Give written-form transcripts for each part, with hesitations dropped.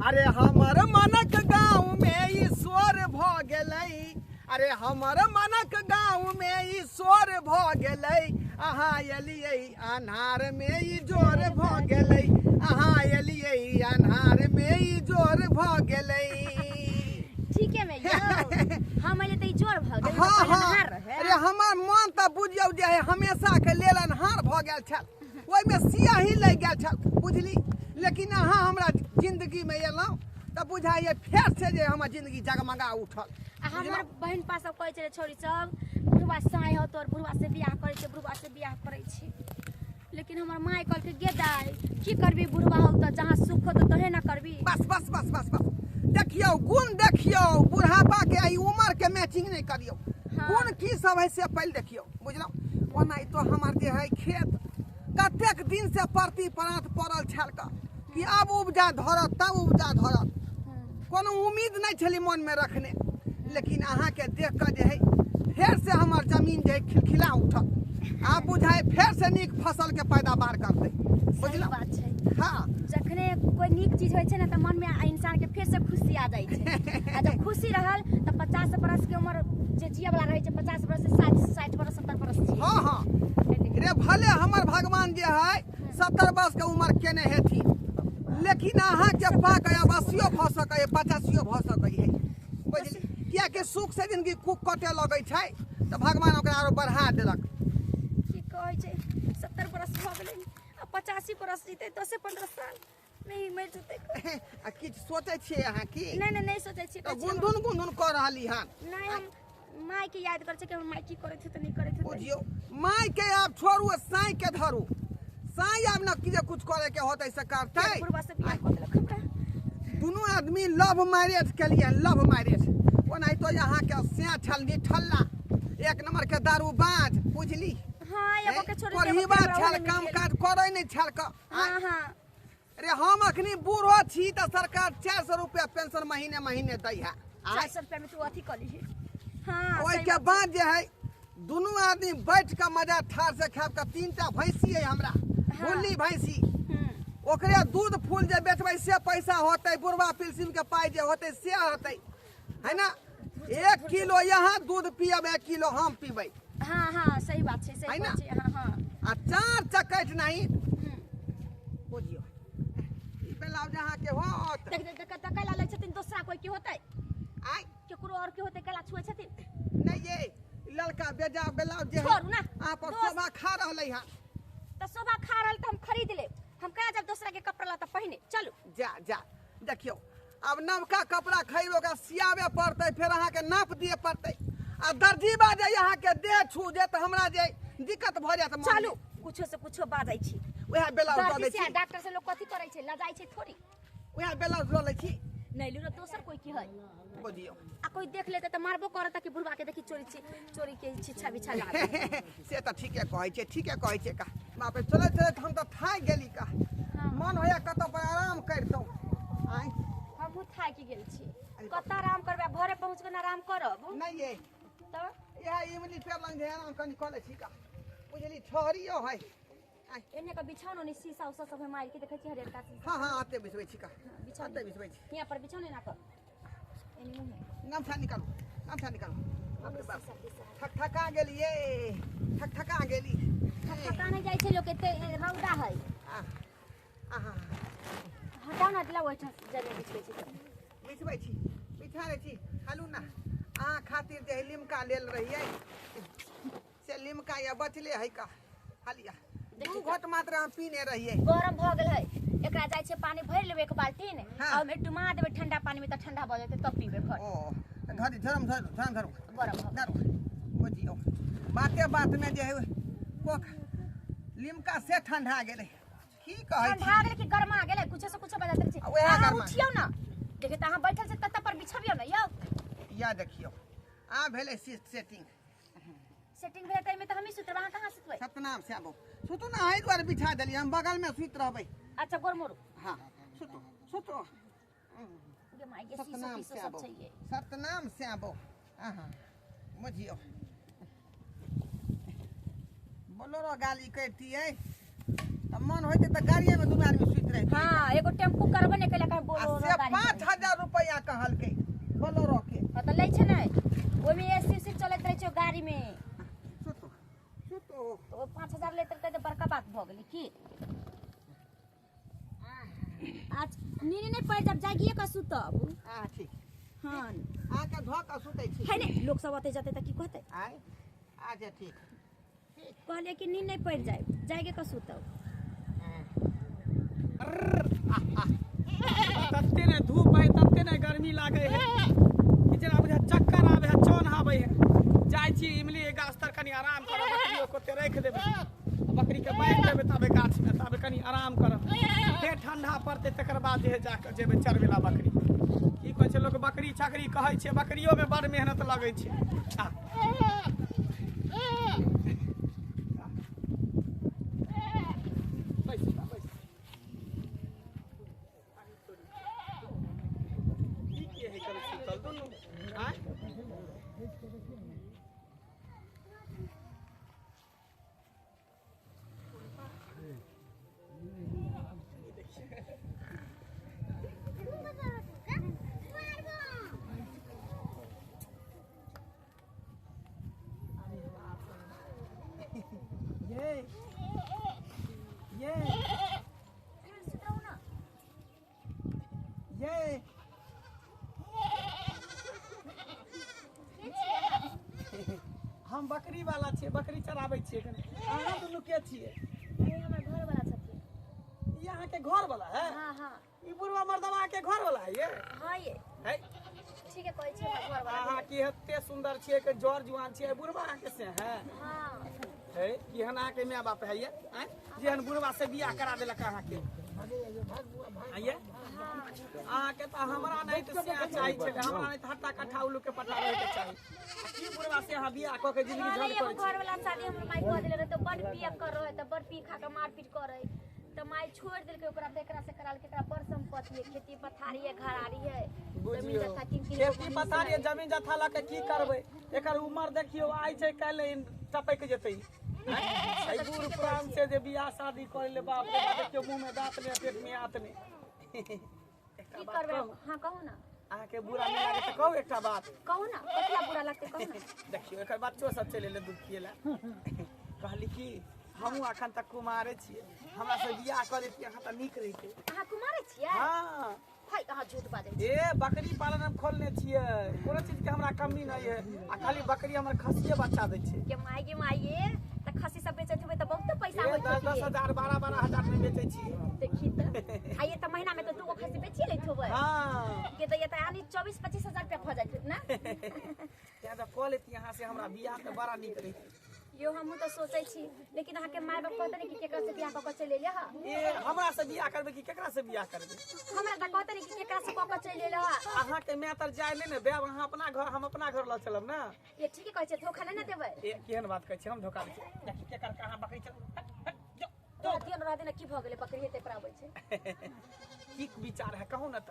अरे हमर मनक गाँव में ई शोर भऽ गेलै। अरे हमर मनक गाँव में ई शोर भऽ गेलै। अहाँ एलियै अन्हार में ई जोर भऽ गेलै। अहाँ एलियै अन्हार में ई जोर भऽ गेलै। ठीके में यौ, हम एलियै तऽ ई जोर भऽ गेल। हाँ पहिले हाँ अन्हार रहै। अरे हमर मन तऽ बुझियौ जे है हमेशा के लेल अन्हार भऽ गेल छल, ओहिमे सियाही लागि गेल छल बुझली। लेकिन अहाँ हमरा जिंदगी में एलहुँ तऽ बुझाइए फेर से जे हमर जिंदगी जगमगा उठल। आ हमर बहिन पा सब कहै छलै छोरी सब, बुढ़वा साँय हो तोर, बुढ़वा से बियाह करै छै, बुढ़वा से बियाह करै छै। लेकिन हमर माय कहलकै, गे दाइ की करबी बुढ़वा हो तऽ जहाँ सुख हो तऽ तहे ना करबी। बस बस बस बस बस, देखियौ गुण, देखियौ बुढ़ापा के ई उम्र के मैचिंग नहीं करियौ। हाँ। गुण की सब है से पहले देखियौ बुझलहुँ। ओना तो हमर जे है खेत कतेक दिन से परती परात पड़ल छल का कि अब उपजा धरत तब उपजा धरत, कोनो उम्मीद नहीं छली मन में रखने। लेकिन अहाँ के देख के जे है फेर से हमर जमीन जे है खिलखिला उठल, आब बुझाय फेर से नीक फसल के पैदावार करतै। सही बुझलहुँ? बात छै। हाँ। जखने कोई नीक चीज होइ छै ने तऽ मन में इंसान के फेर से खुशी आ जाइ छै। आ जब खुशी रहल तऽ 50 बरस के उम्र जे जिए वाला रहै छै, 50 बरस से 60 बरस 70 बरस जिए। हाँ हाँ रे भले हमर भगवान जे है 70 वर्ष के उम्र केने हेथिन, लेकिन अहाँ के पाक आब 80 भऽ सकै है, 85 भऽ सकै है बुझली। कियाकि सुख से जिंदगी कुक कटे लगै छै तऽ भगवान ओकरा आरो बढ़ा देलक। की कहै छै, 70 बरस भऽ गेलै, आ 85 बरस जीतै, 10-15 साल नहीं मरि जेतै। आ किछु सोचै छियै अहाँ की? नहीं नहीं, नहीं सोचै छियै। तऽ गुनधुन गुनधुन कऽ रहली हन। नहीं, हम माय के याद करै छियै कि हमर माय की करैत हेतै, नहीं करैत हेतै। बुझियौ माय के आब छोड़ू, साँय के धरू। साँय आब न कि जे कुछ करे के होतै से करतै। बुढ़वा से बियाह कऽ देलक हमरा। दुनू आदमी लव मैरिज केलियै, लव मैरिज। ओनाहितो अहाँ के सैं छल निठल्ला, एक नंबर के दारू बाज बुझली। हाँ, एगो के छोड़ि कोढ़ीबा छल, काम काज करै नहि छल क। हाँ हाँ। अरे हम अखनी बूढ़ो छी तऽ सरकार 400 रुपया पेंशन महीने महीने दै है। 400 रुपया में तू अथी कऽ लीही। हाँ, ओहि सही के बात। बाद जे है दुनू आदमी बैठ के मजा ठार से खायब के। 3टा भैंसी है हमरा, हाँ। भुल्ली भैंसी, ओकरे दूध फूल जे बेचबै से पैसा होतै, बुढ़वा पिलसिम के पाइ जे होतै से होतै, है ना। 1 किलो यहाँ दूध पियब, 1 किलो हम पीबै। हाँ हाँ सही बात छै, सही है ना? बात छै। हाँ हाँ। आ 4 चकैट नहीं बुझियौ ई ब्लाउज अहाँ के होत। देख देख देख, तऽ कैला लै छथिन दोसरा कोई के होतै? आय केकरो और के होतै, कैला छुए छथिन? नहीं ये लड़का बेजा ब्लाउज जे है, छोड़ू ना। अहाँ पर दोस्त- शोभा खा रहलै हन। तऽ शोभा खा रहल तऽ हम खरीद लेब, हम केना जब दोसरा के कपड़ा लत्ता पहिने। चलू जा जा, देखियौ अब नवका कपड़ा खरीद ओकरा सियाबे पड़तै, फेर अहाँके नाप दिए पड़तै, आ दर्जीबा जे अहाँके देह छू जे तऽ हमरा जे दिक्कत भऽ जायत मन में। चलू कुछो से कुछो बाजै छी। वएह ब्लाउज दऽ दर्जी दै से छी। डॉक्टर से लोग कथी करै छै, लजाइ छै थोड़ी। वएह ब्लाउज लऽ लै छी। नहीं लू दोसर कोई की है। बुझियौ आ कोई देख लेतै तऽ मारबो करत कि बुढ़वा के देखी चोरी छी, चोरी के छिछा बिछा लागल। से तऽ ठीके कहै छै, ठीके कहै छै का। बाप रे, चलैत चलैत हम तऽ थाकि गेली का। हाँ। मन होइया कतौ पर आराम करितहुँ। आँय? हमहूँ थाकि गेल छी। कतऽ आराम करबै, आब घरे पहुँच कऽ ने आराम करब। नहीं ये। तऽ? इएह इमली पेड़ लग जे आराम कनि कऽ लै छी का। बुझली ठहरियो है। आँय। एने के बिछौन ओने शीशा उसा सब है मारि के देखै छी हरियरका शीशा। हाँ हाँ, आते बिछबै छी का। हाँ, बिछौन। आते बिछबै छी। हियाँ पर बिछौन एना कर। एने मुँहे। गमछा निकालू, गमछा निकालू। बाप रे बाप। शीशा, शीशा। थक थका गेलियै, थक थका गेली। थक थका नहि जाइ छै लोक, एते रौदा है। आहा। हटाउ ना, दिला ओहिठाम जने बिछबै छी। बिछबै छी, बिछा लै छी। हालू ना, अहाँ खातिर जे है लिमका लेल रहियै से लिमका या बचले है का। हालिया 2 घोट मात्र हम पीने रहियै। गरम भऽ गेल है, एकरा जाइ छै पानी भरि लेबै एक बाल्टीन, हाँ। आ ओहिमे डुमा देबै ठंडा पानी में तऽ ठंडा भऽ जेतै तब पीबै भर। ओ धरी धरम धरू धरम धरू। गरम भऽ गेल। धरू बुझियौ बाते बात में जे है कोक लिमका से ठंडा गेलै। की कहै छी? ठंडा गेलै कि गरमा गेलै, कुछो से कुछो बजाइत रहै छै। आ उएह अहाँ गरमा। उठियौ ना, देखियौ तऽ अहाँ बैठल छी ततऽ पर बिछबियौ ने यौ। या देखियौ आ भेलै सेटिंग। सेटिंग भेलै तऽ एहिमे तऽ हमही सुतबै, अहाँ कहाँ सुतबै? सतनाम श्यामो सुतू ना, एहि दुआरे बिछा देलियै, हम बगल में सुति रहबै। अच्छा गोर मोरू। हाँ सुतू सुतू। गे माय गे, शीशो सतनाम तीसो सब श्यामो, छैहे। सतनाम श्यामो। आहा बुझियौ बोलोरो गाली करितियै। त मन होइते त गाड़िए में दुनू आदमी सुति रहते। हां एगो टेम्पू करबे ने केला का बोलो आ से 5000 रुपया कहलकै बोलेरो के। हां त लै छै नै ओइ में एसी उसी चलैत रहै छै गाड़ी में। सुतो सुतो तो 5000 लेते रहतै त बड़का बात भ गेलै की। आज नींद नहीं पड़ जब जागिए का सुतब। हां ठीक। हां आ के धो के सुतै छी है ने लोक सब आते जाते त की कहतै। आय अच्छा ठीक कहलिए कि नींद नहीं पड़ जाए जागे का सुतब। तते ने धूप है तते ने गर्मी लागे है कि जेना बुझा चक्कर आवे है चौन आवे है। जाय छी इमली के गाछ तर कनी आराम करब, बकरियो को ते राख देबै, बकरी के बांधि देबै तबे गाछ में, तबे कनी आराम करब, फेर ठंडा पड़तै तकर बाद जे जाके जेबै चरबेला बकरी। की कहै छै लोक बकरी छकरी कहै छै, बकरियो में बड़ मेहनत लगै छै। ये हम बकरी वाला छियै, बकरी चराबै छियै। अहाँ दुनू के छियै? हमर घर वाला छथिन। ई अहाँ के घर वाला है? हां हां। ई बुढ़वा मर्दवा के घर वाला है ये? हां ये है। ठीक है कहै छी हमर घर वाला। अहाँ की एते सुंदर छियै के जर जुआन छियै, बुढ़वा अहाँ के से है? हां है। केहन अहाँ के my बाप है ये? जेहन बुढ़वा से बियाह करा देलक अहाँ के। आइए अहाँ के तो हमरा नहीं तो सिया चाही छै, हमरा नहीं तो हट्टा कट्ठा उल्लू के पटावे के चाही। की बुढ़वा से अहाँ बियाह क के जिंदगी झंड करै छी? घर वाला शादी हमर माई क देले रहे त बड़ पिया कर रहे, त बड़ पी खा के मारपीट करे, त माई छोड़ देलकै ओकरा, त एकरा से कराल के एकरा बड़ संपत्ति है, खेती पथारी है, घरारी है, जमीन जथा तीन तीन खेती पथारी है, जमीन जथा ल के की करबै? एकर उमर देखियो आइ छै काल्हि टपक जेतै। बूढ़ पुरान से जे बियाह शादी कर ले बाप रे बाप, देखियो मुंह में दांत ने पेट में आंत ने। की करबै? हां कहू ना। अहाँ के बुरा नहीं लागे त कहू एकटा बात। कहू ना, कतला बुरा लगतै कहू ना। देखियो एकर बच्चो सब चलि एलै दूध पियै ला। कहली कि हमहूँ अखन तक कुमारे छियै, हमरा से बियाह कऽ लेतियै अहाँ त नीक रहितै। अहाँ कुमारे छियै? हां। हाय अहाँ झूठ बाजै छी। ए बकरी पालन हम खोलने छियै, कोनो चीज के हमरा कमी नहीं है, आ खाली बकरी हमर खसिए बच्चा दै छै। के माय गे माय ये त खसी सब बेचैत हेबै त बहुत पैसा होइत होतै। 10-10 हजार 12-12 हजार में बेचै छियै। देखी त आ ये त महीना में त 2 गो खसी बेचिए लैत होबै। हां के त ये त यानी 24-25 हजार रुपया भ जाइत होत ना। तें त कह लेती अहाँ से हमरा बियाह त बड़ा नीक रहितै। यो हमहूँ त सोचै छी, लेकिन अहाँ के my बाप कहते कि केकरा से बियाह क के चलि एलियै। ए हमरा से बियाह करबै कि केकरा से बियाह करबै? हमरा त कहते कि केकरा से क के चलि एलियै। अहाँ के my तर जाय नै ने बेब, अहाँ अपना घर हम अपना घर ल चलब ना। ये ठीक कहै छै, धोखा नै ने देबै? ए केहन बात कहै छी, हम धोखा दै छी? देखी केकर कहाँ बकरी चल जो दियन रह देना की भ गेलै, बकरी हेतै पर आबै छै। की विचार है कहू ना त?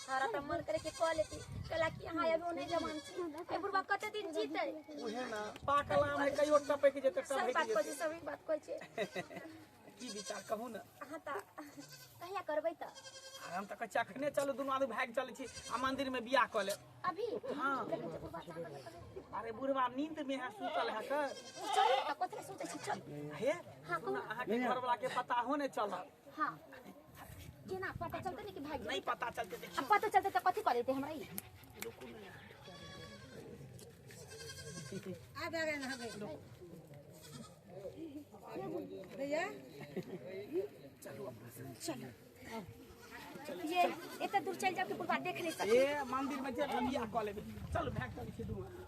हमरा त मन करे के कह लेती, कहला कि अहाँ अभी ओने जवान छी, ए बुढ़वा कते दिन जीतै? उहे ना पाकल आम है कहियो टपक जेतै सब टपक बात कहै जेतै। छै, सब बात कहै छै। की विचार कहू ना? अहाँ त कहिया करबै त? हम त कहै छी अखने चलू दुनू आदमी भागि चलै छी आ मंदिर में बियाह कऽ लेब। अभी? हां। देखै छी बुढ़वा जागल है। अरे बुढ़वा नींद में है सुतल है के। चल त कथि सोचै छी चल। हे हां कहू। अहाँ के घर वाला के पता हो नै चलत। हां केना पता चलतै ने कि भागि नहीं पता चलते देखियो। आ पता चलतै त कथि कऽ देतै हमरा ई? आ जा गए ना गए भैया चलो ये एते दूर चलि जाउ कि बुढ़वा देख ले सकै। ए मंदिर में जे बियाह कऽ लेबै, चलू भागि चलै छी दुनू आदमी।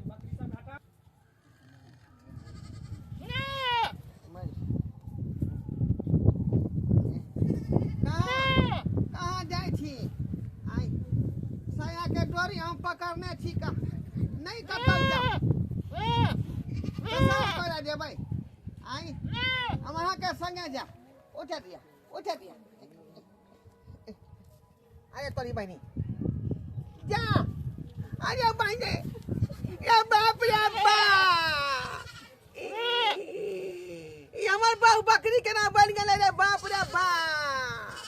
बकरी सब हटा। कहाँ कहाँ जाइ छी? आइ साया के डोरी हम पकड़ने छी, कहाँ नहीं कतौ जाउ, पेशाब करे जेबै। आइ हम अहाँ के संगे जायब। उठा दिया उठा दिया। अरे तोरी बहिनी जा अरे बहिने, ये बाप रे बाप, ई हमर बहु बकरी केना बनि गेलै रे बाप रे बाप।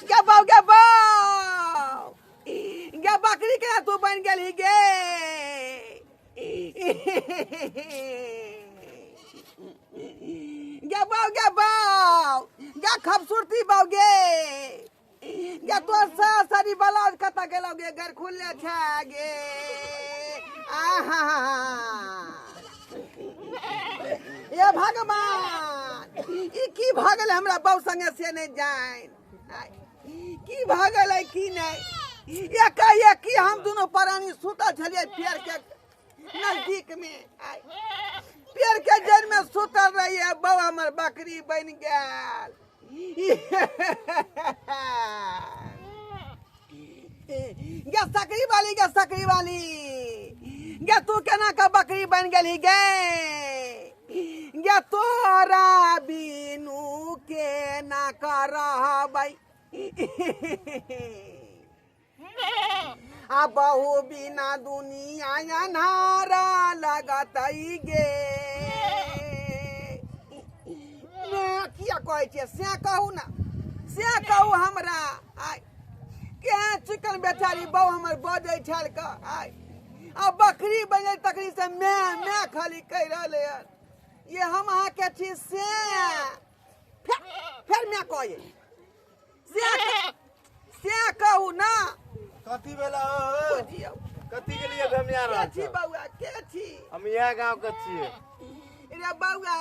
गे बाउ, गे बाउ, गे बकरी केना तू बनि गेलही गे? गे बाउ, गे बाउ, गे खूबसूरती बाउ गे, गे तोर सास सारी ब्लाउज कतऽ गेलौ गे? घर खुलले छै गे। आहा हे भगवान, ई की भऽ गेलै हमरा बहू संगे से नहि जानि की भऽ गेलै की नहि। एकाएक हम दुनू प्राणी सुतल छलियै पेड़ के नजदीक में, पेड़ के जड़ में सुतल रहियै, बहू हमर बकरी बनि गेल। गे सकरी वाली, गे सकरी वाली, गे तू केना के बकरी बनि गेलही गे? गे तोरा बिनु केना करबै, आ बहु बिना दुनिया अन्हारा लगतै गे। किया कहै छियै से कहू ना, से कहू हमरा। आइ केहन चिकन बेचारी बहु हमर बजै छल क, आइ आ बकरी बजै तकरी से मैं मैं खाली कहि रहलै हन। ये हम अहाँके छी से फेर मैं कहै से कहू ना। कथी भेला हो? बुझियौ। कथी के लिए भेमिया रहल के छी छौ? बौआ, के छी? हम इएह गांव के छियै। रे बौआ,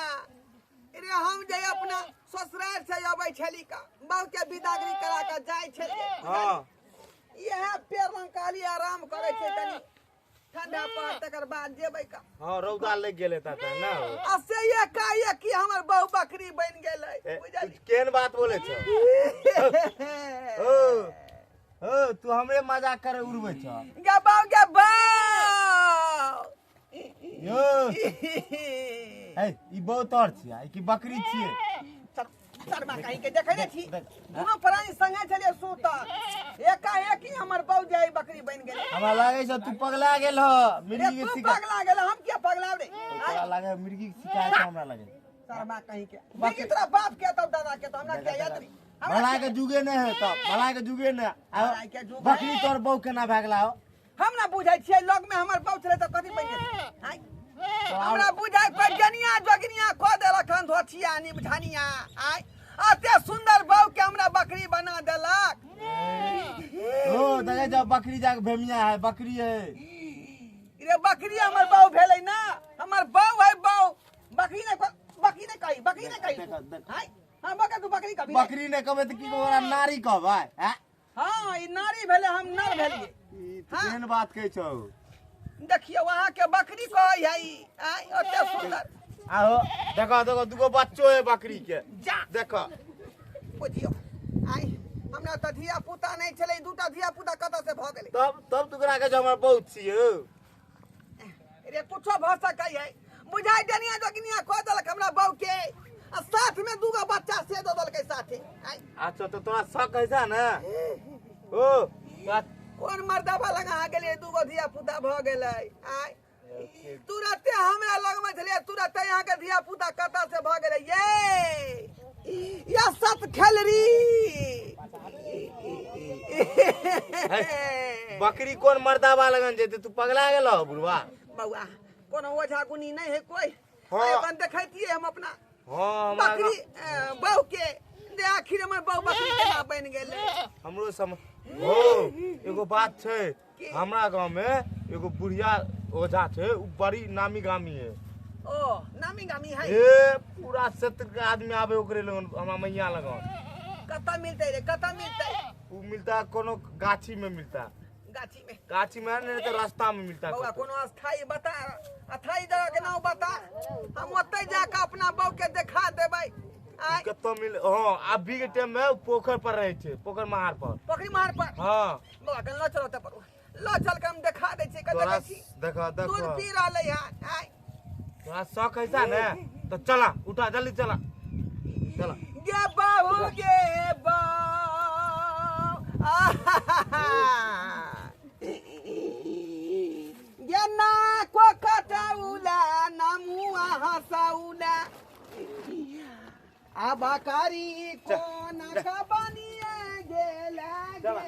रे हम जे अपना ससुराल से अबै छली का बहु के विदागरी करा के जाइ छलियै। हाँ। इएह पेड़ लग कहली आराम करै छै कनी ठंडा पर, तकर बाद जेबै का। हाँ, रौदा लागि गेलै ता ना। आ से एकाएक की हमर बहु बकरी बनि गेलै, बुझलियै? तू केहन बात बोलै छौ? ओ ओ तू हमरे मजाक करे उड़बै छौ? गे बाउ, गे बाउ। यो ए, ई बहुत और छियै ई की बकरी छियै? शर्मा कहीं के देखै नै छी, देख। दुनू प्राणी संगे छलियै सुतल, एकाएक ही हमर बहु जे बकरी बनि गेलै। हमरा लागै छै तू पगला गेल ह, रे मिर्गी के तू शिकार। पगला गेल, हम किया पगलाब रे? तोरा लागै है मिर्गी के शिकार छै हमरा लागै। शर्मा कहीं के बकरी तोरा बाप के तब दादा के तो हमरा क्या याद नहीं। हमरा भला के जुगे नहीं है तब, भला के जुगे नहीं। भलाई के जुग है। बकरी तोर बहु केना भए गेला हो? हम ना बुझै छियै, लग में हमर बहु छलै तऽ कथी बनि गेलै? आँय? हमरा बुझाइ पर जनिया जोगिनिया कऽ देलक हन धोछिया निबझनिया। आँय, एते सुन्दर बहु के हमरा बकरी बना देलक। ओ देखै छौ बकरी जाके भेमिया है, बकरी है। रे बकरी हमर बहु भेलै ना, हमर बहु है बहु, बकरी नहीं बकरी नहीं कही, बकरी नहीं कही। देख, देख। आँय, हाँ, बकरी तू बकरी कभी बकरी नहीं कहबै तऽ की कहबै? ओकरा नारी कहबै? हैं? हाँ, ई नारी भेलै, हम नर भेलियै। ई तऽ हाँ। केहन बात कहै छौ? देखियौ अहाँके बकरी कहै है ई। आँय, ओते सुन्दर। आहो देखो देखो दूगो बच्चो है बकरी के। जा। देखो। बुझियौ, आँय, हमरा तऽ धिया पुता नहि छलै, दूटा धिया पुता कतऽ से भऽ गेलै? तब तब तू ओकरा कहै छौ हमर बहुत छियौ। रे कुछो भऽ सकै है, बुझाइ डनिया जोगिनिया कऽ देलक हमरा बहु के, आ साथ में दूगो बच्चा से दऽ देलकै साथे। आँय। अच्छा तऽ तोरा शक है ने? ओ तोरा कोन मर्दाबा लग अहाँ गेलियै दूगो धिया पुता भऽ गेलै? आँय, तुरते हमरा लगमे छलियै, तुरते अहाँके धिया पुता कतऽ से भऽ गेलै? ये या सत खेलरी। बकरी कोन मर्दाबा लगन जेतै? तू पगला गेल हो बुढ़वा? बौआ, कोनो ओझा गुनी नहि है कोई? हाँ। अपन देखैतियै हम अपना हाँ, हमरा बकरी बहु के जे आखिर हमर बहु बकरी केना बनि गेलै। हमरो सम हो एगो बात छै, हमरा गांव में एगो बुढ़िया ओझा छै, उ बड़ी नामी गामी है। ओ नामी गामी है? ए पूरा क्षेत्र के आदमी आबे ओकरे लगन, हमरा मैया लगन। कतऽ मिलतै रे, कतऽ मिलतै? उ मिलता कोनो गाछी में मिलता। गाछी में? गाछी में नहीं तो रास्ता में मिलता। बौआ कोनो अस्थायी बता, अस्थायी जगह के नाम बता, हम ओतै जाके अपना बहू के देखा देबै। आँय। कतऽ मिल? हाँ, अभी के टाइम में पोखर पर रहै छै, पोखर महार पर। पोखरी महार पर? हाँ। बौआ कनि लऽ चल ओतऽ पर, लऽ चल के हम देखा दै छियै। कतऽ तोरा जाइ छी? देखा दूध देखा पी रहलै हँ। आँय। तोरा शौक ऐसा ने तो चला, उठा जल्दी, चला चला। गे बहू, गे बहू। गेना को कटौला नमुआ हसौला आ बकरी कोन का बनिए गेला गे।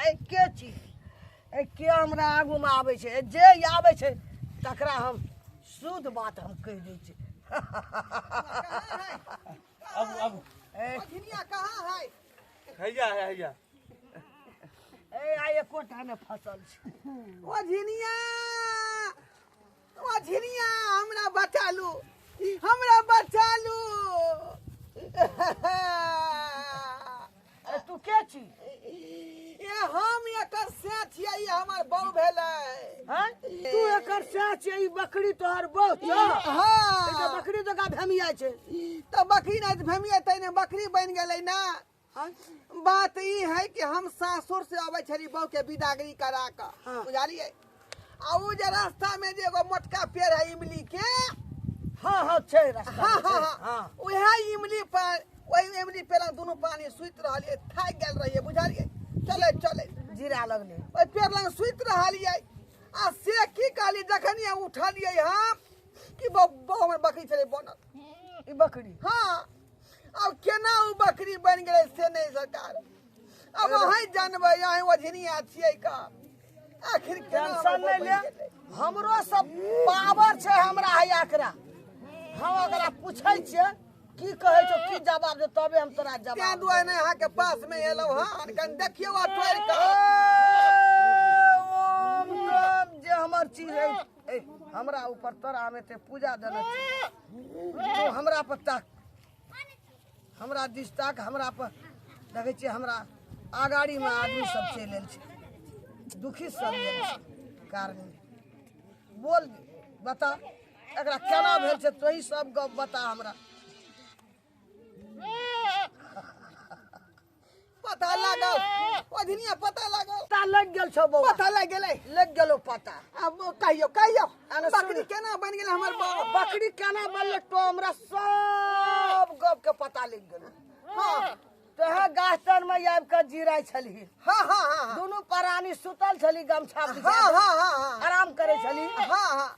ए के छी ए के हमरा आगूमे आबै छै जे आबै छै तकरा हम शुद्ध बात हम कहि दै छी। अब अब ए अखिनिया कहाँ है? हैया है हैया। ए आइ एकोटा नहि फसल छै। ओ झिनिया, ओ झिनिया, हमरा बचा लू, हमरा बचा लू। अरे तू के छी? ए हम एकर से छियै, ई हमर बहू भेलै। हैं? तू एकर सैह छियै, ई बकरी तोहर बहू छौ? हाँ। तऽ बकरी जकाँ भेमिया छै। तऽ बकरी नहि भेमियतै ने, बकरी बनि गेलै ना। हाँ? बात ई है कि हम सासुर से अबै छली बहू के विदागरी करा कऽ। हाँ। बुझलियै? आ उ जे रास्ता में जे एगो मोटका पेड़ है इमली के, हाँ हाँ छै रास्ता। हाँ छै। हाँ हाँ, हाँ। उएह इमली पर, ओहि इमली पेड़ लग दुनू प्राणी सुति रहलियै, थाकि गेल रहियै, बुझलियै? चलै चलै जीरा लगलै। ओहि पेड़ लग सुति रहलियै आ से की कहलियै, जखन उठलियै हम कि बहु बहु हमर बकरी छलै बनल। ई बकरी? हाँ। आब केना ओ बकरी बनि गेलै से नहि सरकार, आब अहीं जानबै, अहीं ओझनिया छियै का आखिर केना हमर टेंशन बहू नहि बनि ले, गेलै। हमरो सब पावर छै हमरा है एकरा। हम ओकरा पूछै छियै की कहै छौ, की जवाब दे, तबे हम तोरा तें जवाब। दुआरे नहि अहाँके पास मे एलहुँ हन, कनि देखियौ आ तोड़ि कऽ। ए, ओम राम, जे हमर चीज है, ए, हमरा ऊपर तोरा हम एते पूजा देने छी, तू हमरा पर ताक, हमरा दिस ताक, हमरा पर देखै छियै हमरा आगाड़ी मे आदमी सब चलि आयल छै, दुखी सब भेल छै। कारण बोल, बता एकरा केना भेल छै, तोही सब गप बता हमरा। पता लागल ओझनिया, पता लागल? पता लागि गेल छौ बौआ? पता लागि गेलै? लागि गेलौ पता। आब कहियौ कहियौ, अरे बकरी सुन। केना बनि गेलै हमर बहू? बकरी केना बनलै तो हमरा सब गप के पता लागि गेल। हाँ। तोहे गाछ तर में आबि कऽ जिराइ छलही। हाँ हाँ हाँ हाँ। दुनू प्राणी सुतल छली गमछा बिछा हाँ कऽ। हाँ हाँ हाँ। आराम करै छली। हाँ हाँ।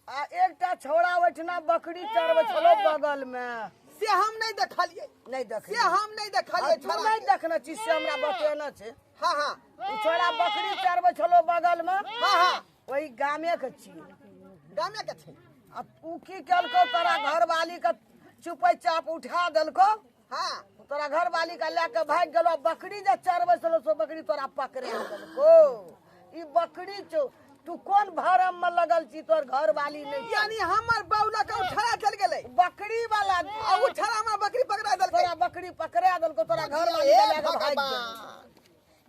आ एकटा छौड़ा ओहिठिना बकरी चरबै छलो बगल में। से हम नहि देखलियै। नहि देख, से हम नहि देखलियै। तू छोड़ा नहि के। देखने छी से हमरा बतेने छै। हाँ हाँ। ओ छौड़ा बकरी चरबै छलो बगल में। हाँ हाँ। ओहि गामे के छियै। गामे के छै। आ उ की केलकौ, तोरा घरवाली के चुपै चाप उठा देलकौ। हाँ। तोरा घरवाली के लए के भागि गेलो। बकरी जे चरबै छलो से बकरी तोरा पकड़ा देलको। ई बकरी छौ, तू कोन भरम में लगल छी, तोर घरवाली नहीं छौ। यानी हमर बहू लऽ कऽ उठा चलि गेलै बकरी वाला आ ओ छड़ा हमरा बकरी पकड़ा देलकै। तोरा बकरी पकड़ा देलको, तोरा घरवाली हे के लए के भागि गेलो। भगवान,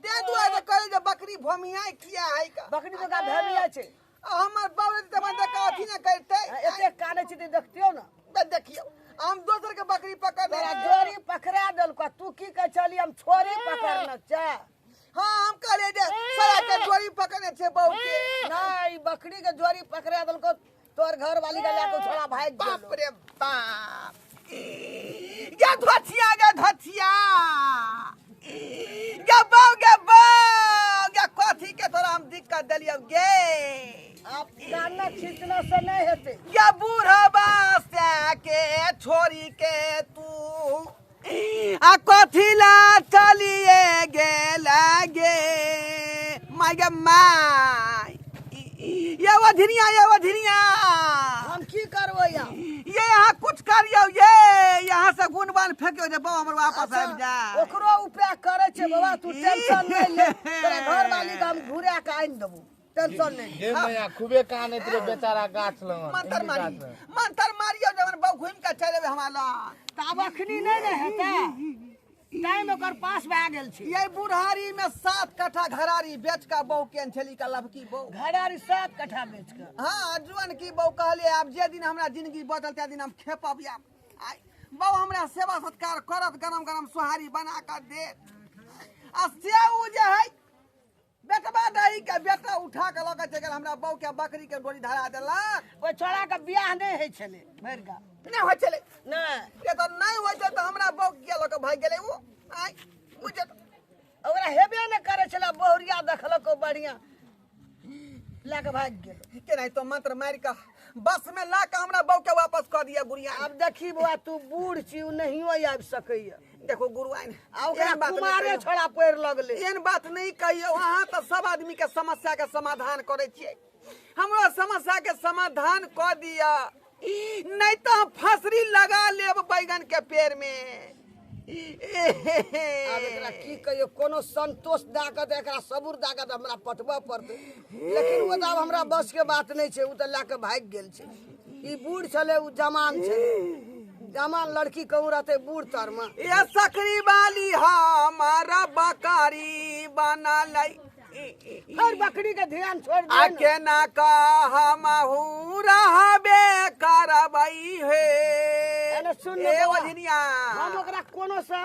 ते दुआरे कहै जे बकरी भोमियाइ किया है का। बकरी जकाँ भेमिया छै। आ हमर बहू तऽ मन देख अथी नहि करतै। एते कानै छी तऽ देखतियौ ने। तऽ देखियौ, हम दोसर के बकरी पकड़ तोरा जोड़ी पकड़ा देलको, तू की कहै छली, हम छोरी पकड़ने छै? हाँ, हम कहलियै जे सारा के जोड़ी पकड़ने छै बहू के। नहीं, ई बकरी के जोड़ी पकड़ा देलको, तोर घरवाली के लए के छोड़ा भागि बाप गेलो। रे बाप, गे धोथिया, गे धोथिया, गे बहू, गे बहू, गे कथी के तोरा हम दिक्कत देलियौ गे? आब कानना खींचना से नहीं हेतै। गे बूढ़बा से के छोड़ी के तू आ कथी ला चलिए गेला गे माय, गे my? ये वधिनिया, ये वधिनिया, हम की करबै आब? ये यहाँ कुछ करियौ, ये यहाँ से गुणबान फेंकियौ जे बहू हमर वापस आबि जाय। ओकरो उपाय करै छै बाबा, तू टेंशन नहीं ले, तोरा घरवाली के हम घुरा के आनि देबौ, टेंशन नहीं ले। गे मैया, खूबे कानैत रहे बेचारा गाछ लग। मंत्र मारी, मंत्र मारियौ जे हमर बहू घुमि कऽ चलि एबै हमरा लग। तऽ आब अखनी नहि ने हेतै, टाइम ओकर पास भए गेल छै। ये बुढ़ारी में 7 कट्ठा घरारी बेच कऽ बहू केन छली का लभकी बहू। घरारी 7 कट्ठा बेच के? हाँ, जुअन की बहू। कहलियै आब जे दिन हमरा जिंदगी बचल ते दिन हम खेपब। आब आइ बहू हमरा सेवा सत्कार करत, गरम गरम सोहारी बना कऽ देत, आ से उ जे है बेटबा दही के बेटा उठा कऽ लऽ कऽ चलि गेल, हमरा बहू के बकरी के डोरी धरा देलक। ओहि छोड़ा के बियाह नहि होइ छलै भरि गाँव। नहि होइ छलै। नहि ये तऽ नहि होइ छै तऽ हमरा बौक किया लऽ कऽ भागि गेलै ओ? आँय बुझ ओकरा हेबे नहि करै छलै, बहुरिया देखलक ओ बढ़िआँ लए कऽ भागि गेल। केनाहितो मंत्र मारि कऽ बस में ला कऽ हमरा बहू के वापस कऽ दिअ गुड़िया। आब देखी बौआ, तू बूढ़ छी, ओ नहियो आबि सकैया। देखो गुरुआइन, आ ओकरा एहन बात नहि कुमारे कहियौ। छोड़ा पड़ि लगलै। एहन बात नहीं कहियौ, अहाँ तऽ सब आदमी के समस्या के समाधान करै छियै, हमरो समस्या के समाधान कऽ दिअ, नहीं तऽ हम फसरी लगा लेब बैगन के पेड़ में। आब एकरा की कहियौ, कोनो संतोष दए कऽ तऽ एकरा सबूर दए कऽ तऽ हमरा पठबऽ पड़तै, लेकिन ओ तऽ आब हमरा बस के बात नहि छै, ओ तऽ लए कऽ भागि गेल छै। ई बूढ़ छलै, ओ जवान छै, जवान लड़की कहूँ रहतै बूढ़ तरमे। ये सकरी वाली हमारा बकरी बना लै, हर बकरी के ध्यान छोड़ आ दे ने। केना कहमहू रहबे करबै हे। एने सुन ने ए बौआ, ओझनिया, हम ओकरा कोनो से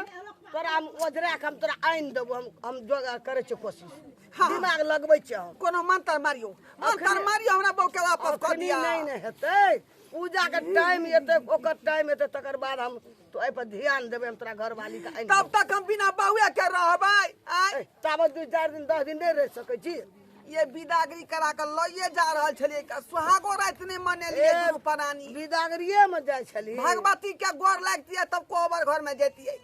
तोरा हम ओझरा के हम तोरा आनि देबो, हम जोगाड़ करै छियै कोशिश, हाँ। दिमाग लगबै छियै हम। कोनो मंत्र मारियो, मंत्र मारियो, हमरा बहू के वापस कऽ अखनी दिअ। नहि ने हेतै, पूजा के टाइम एतै, ओकर टाइम एतै, तकर बाद हम तो एहि पर ध्यान देबै, हम तोरा घरवाली के आनि तब तक हम बिना बहुए के रहबै? आँय देबै। ताबत 2-4 दिन 10 दिन नहि रहि सकै छी। ये विदागरी करा के लइए जा रहल छलियै, सुहागो राति नहि मनेलियै ए, दुनू प्राणी। विदागरिये मे जाइ छली? भगवती के गोर लगतियै तब कोबर घर में जैतियै,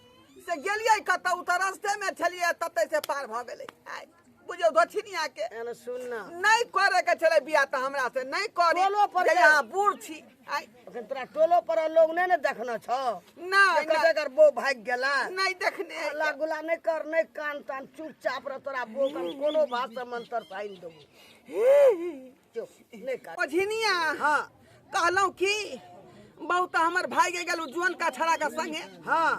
से गेलियै कतऽ, ओ तऽ रस्ते में छलियै तते से पार भऽ गेलै। आइ बुझियौ दक्षिणिया के। एने सुन ना, नहीं करे के छलै बियाह तऽ हमरा से नहीं करी, टोलो पर जे के- अहाँ बूढ़ छी। आइ अखन तोरा टोलो पर लोग नहि ने देखने छौ? नहि। जे कते कर बो भागि गेला नहीं देखने। हल्ला गुला नहि कर, नहि कान तान, चुपचाप रह, तोरा बो के हम कोनो भाषा मंत्र से आनि देबो। चुप नहि कर। ओझिनिया। हाँ। कहलहुँ की बहुत हमर भाई गेल जुअन का छड़ा के संगे। हाँ।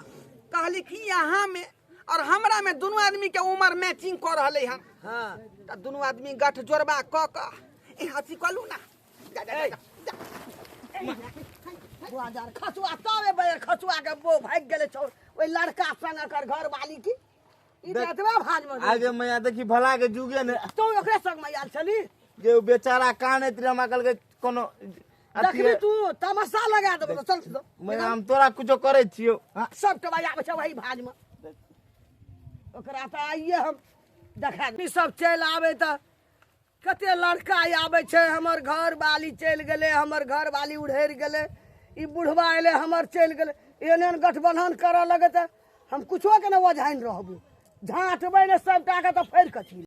कहली कि यहाँ में और हमरा में दुनू आदमी के उम्र मैचिंग कऽ रहलै हन। हाँ। तऽ दुनू आदमी गठ जोड़बा कऽ कऽ ए हँसी कलू ना, जा जा जा, जा। बुआ जा खसुआ तबे बजे खसुआ के बो भागि गेलै छौ ओहि लड़का संग एकर घरवाली की ई तऽ एतबे भाज में। आगे मैया देखी भला के जुगे ने। तू ओकरे संग में आयल छली? जे ओ बेचारा कानैत रहे, हमरा कहलकै कोनो अथी। देखबी तू तमाशा लगा देबो, चल चल। मैया हम तोरा कुछो करै छियौ। हाँ, सब टबा आबै छै वही भाज में, ओकरा तऽ आइए हम देखा देब। ई सब चलि आबै तऽ कते लड़का आबै छै, हमर घर वाली चलि गेलै, हमर घर वाली उड़हरि गेलै, ई बुढ़वा एलै हमर चलि गेलै, एहन एहन गठबंधन करऽ लगै तऽ हम कुछो के नहि ओझाइन रहबै, झाँटबै ने सबटा के तऽ फड़ि कऽ छी।